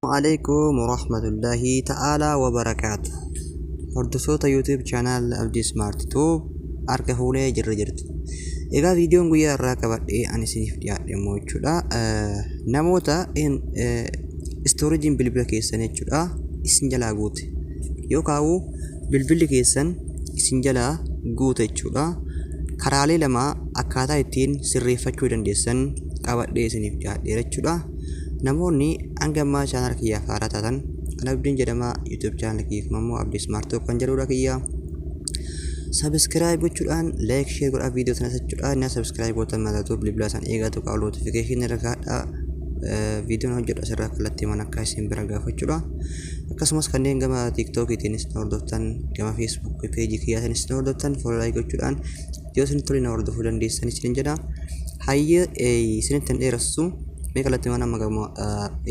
Alaikum warahmatullahi ta'ala wabarakaatu. Hordoftoota YouTube channel Abdii Smart Tube, harka fuunee jirra jirtu. Egaa viidiyoon guyyaa irraa qabadhee ani isiniif dhiyaadhe immoo jechuudha. Namoota storageiin bilbila keessan jechuudha isin jalaa guute yookaan bilbilli keessan isin jalaa guute jechuudha. Karaalee lama akkaataa ittiin sirreeffachuu dandeessan qabadhee isiniif dhiyaadheera jechuudha. Namoonni hanga ammaa channel kiyyaaf haaraa taatan, an Abdiin jedhama. YouTube channel kiyyaaf immoo Abdii Smart Tube kan jedhudha kiyya. Subscribe gochuudhaan, like, share godhaa viidiyoo sana jechuudha. Inni subscribe gootan mallattoo bilbilaa san eegatu qabu notification irra kaadhaa, viidiyoon hojjedhu asirraa kallattii mana akka isin bira gaafachuudha. Akkasumas kanneen gama TikTokiitiinis na hordoftan, gama Facebook page kiyyaatiinis na hordoftan, follow, like gochuudhaan yoo isin tole na hordofuu dandeessan isin jedha. Hayyee, isinitti hin dheeressu. Mee kallattii mana amma gama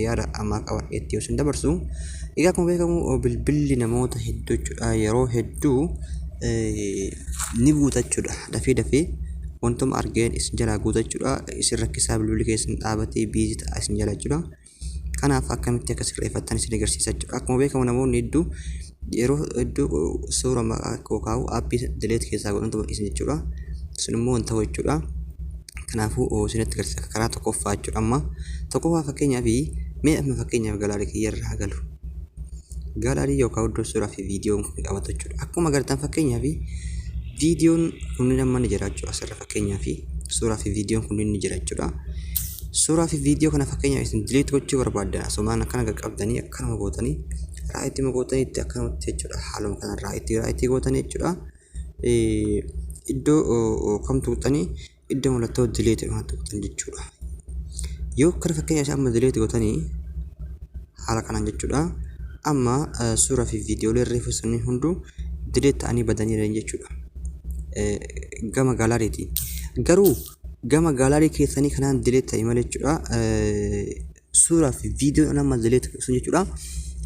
yaada ammaa qabadheetti yoo isin dabarsu. Egaa akkuma beekamu bilbilli namoota hedduu jechuudha yeroo hedduu ni guuta jechuudha. Dafee dafee wantuma argeen isin jalaa guuta jechuudha. Isin rakkisaa, bilbilli keessan dhaabatee busy ta'a isin jala jechuudha. Kanaaf akkamitti akka sirreeffattan isin agarsiisa jechuudha. Akkuma beekamu namoonni hedduu yeroo hedduu suura maqaa kaa'u, app delete keessaa godhantu isin jechuudha. Sun immoo hin ta'u jechuudha. Kanaafuu isinitti agarsiisa karaa tokkoffaa jechuudha amma. Tokkoffaa, fakkeenyaaf, mee amma fakkeenyaaf gallery kiyya irraa galu. Gallery yookaan iddoo suuraa fi viidiyoon kun qabatu jechuudha. Akkuma agartan fakkeenyaaf viidiyoon kunneen amma ni jira jechuudha asirra, fakkeenyaaf suuraa fi viidiyoon kunneen ni jira jechuudha. Suuraa fi viidiyoo kana fakkeenyaaf isin delete gochuu barbaaddan, asumaan akkana qaqqabdanii akkanuma gootanii right gootanii itti akkanumatti jechuudha, haaluma kana right right gootanii jechuudha. Iddoo kam tuqxanii? Iddoo mallattoo delete kana tuqxan jechuudha. Yoo kana fakkeenyaaf amma delete gootanii haala kanaan jechuudha. Amma suuraa fi viidiyoolee reefu sunniin hunduu delete ta'anii badanii jiran jechuudha. Gama galleryitiin. Garuu gama gallery keessanii kanaan delete ta'e malee jechuudha. Suuraa fi viidiyoon amma delete sun jechuudha.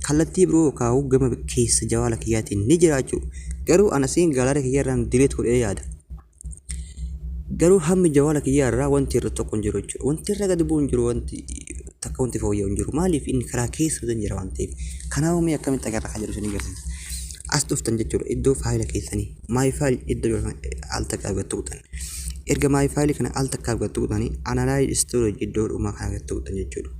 Kallattii biroo kaa'u gama keessa jawaala kiyyaatiin ni jira jechuudha. Garuu anasiin gallery kiyyaarraan delete godhee yaada. Garuu hammi jawaala kiyyaa irraa wanti irra tokko hin jiru jechuudha. Wanti irra gadi bu'u hin jiru, wanti takka wanti fooyya'u hin jiru. Maaliif? Inni karaa keessa hin jira waan ta'eef. Kanaafuu mee akkamitti agarra kan jedhu isin agarsiisa. As dhuftan jechuudha, iddoo faayila keessanii my file iddoo jiru al takkaaf gad tuqxan. Erga my file kana al takkaaf gad tuqxanii, analyze storage iddoo dhumaa kana gad tuqxan jechuudha.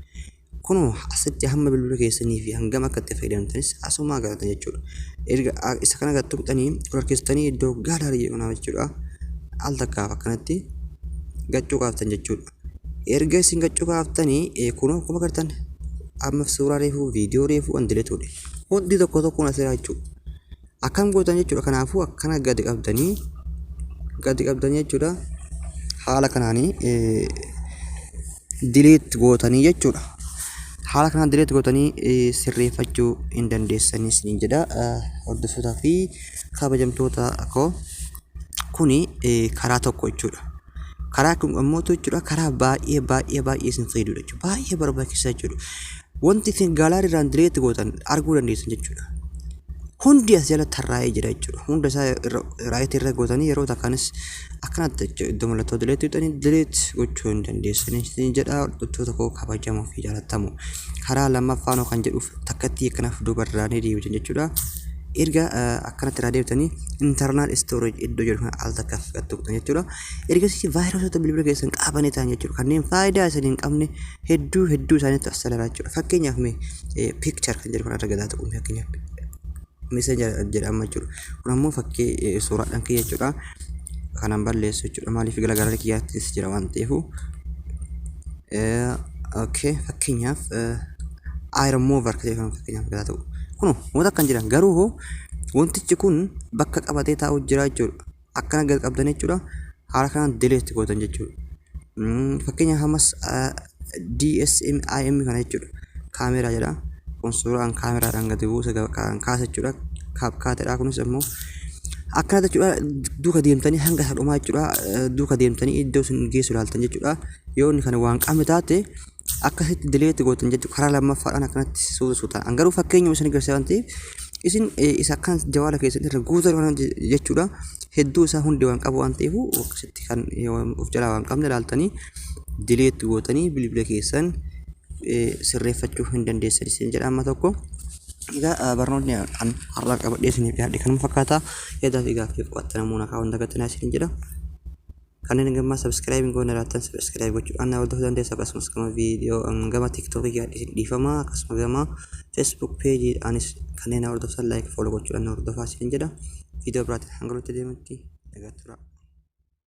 Kunoo asitti hamma bilbila keessanii fi hangam akka itti fayyadamtanis asuma agartan jechuudha. Erga isa kana gad tuqxanii ol harkistanii iddoo gallery jedhu kana jechuudha. Al takkaaf akkanatti gachuu kaaftan jechuudha. Erga isin gachuu kaaftanii, kunoo akkuma agartan amma suuraa reefuu, viidiyoo reefuu an delete godhe hundi tokko tokkoon asirraa jechuudha. Akkam gootan jechuudha. Kanaafuu akkana gadi qabdanii gadi qabdanii jechuudha. Haala kanaanii delete gootanii jechuudha. Haala kanaan delete gootanii sirreeffachuu hin dandeessanii isiniin jedha. Hordoftootaa fi kabajamtoota koo, kuni karaa tokko jechuudha. Karaa kun immoo jechuudha karaa baay'ee baay'ee baay'ee isin fayyadudha jechuudha. Baay'ee barbaachisaa jechuudha. Wanti isin gallery irraan delete gootan arguu dandeessan jechuudha. Hundi as jala tarraa'ee jira jechuudha. Hunda isaa right irra gootanii yeroo takkaanis akkanatti jechuudha. Iddoo mallattoo delete godhanii delete gochuu hin dandeessanii isin jedha, hordoftoota koo kabajamoo fi jaallatamoo. Karaa lammaffaanoo kan jedhuuf takkatti akkanaaf duuba irraa ni deebitan jechuudha. Erga akkanatti irraa deebitanii, internal storage iddoo jedhu kana al takkaaf tuqxan jechuudha. Ergasii vaayiroosota bilbila keessan qabanii ta'an jechuudha. Kanneen faayidaa isin hin qabne hedduu hedduu isaaniitu as jala jechuudha. Fakkeenyaaf mee picture kan jedhu kanarra gadaa tuqu, fakkeenyaaf messenger jedhama jechuudha. Kun ammoo fakkii suuraadhaan kiyya jechuudha. Kanan balleessu jechuudha. Maaliif? Gara gallery kiyyaattis jira waan ta'eef. Okay, fakkeenyaaf iRemover kan jedhamu fakkeenyaaf gadaa ta'u. Kun wanta akkan jiran, garuu wantichi kun bakka qabatee taa'u jira jechuudha. Akkana gad qabdan jechuudha. Haala kanaan delete gootan jechuudha. Fakkeenyaaf ammas DSMIM kana jechuudha. Kaameraa jedha. Kun suuraan kaameraadhaan gadi buuse kan kaasa jechuudha. CapCutidha kunis immoo akkana jechuudha. Duuka deemtanii hanga isa dhumaa jechuudha. Duuka deemtanii iddoo isin geessu ilaaltan jechuudha. Yoo inni kana waan qabne taate akkasitti delete gootan jechuudha. Karaa lammaffaadhaan akkanatti suuta suutaan. Garuu fakkeenyuma isin agarsiisa waan ta'eef isin isa akkan jawaala keessan irra guutan waan jechuudha. Hedduu isaa hundi waan qabu waan ta'eef, akkasitti kan of jalaa waan qabne ilaaltanii delete gootanii bilbila keessan sirreeffachuu hin dandeessan isin jedha amma tokko. Egaa barnootni an har'aa qabadhee isiniif dhiyaadhe kanuma fakkaata. Yaadaa fi gaaffii qabaattan ammoo na kaa'uun dagatinaa isiniin jedha. Kanneen hanga ammaa subscribe hin goone laattan subscribe gochuudhaan na hordofuu dandeessu. Akkasumas gama viidiyoo gama TikTokii isin dhiifama. Akkasuma gama Facebook pageiidhaanis kanneen na hordoftan like follow gochuudhaan na hordofaa isiniin jedha. Viidiyoo biraatiin hanga walitti deemutti nagaa turaa.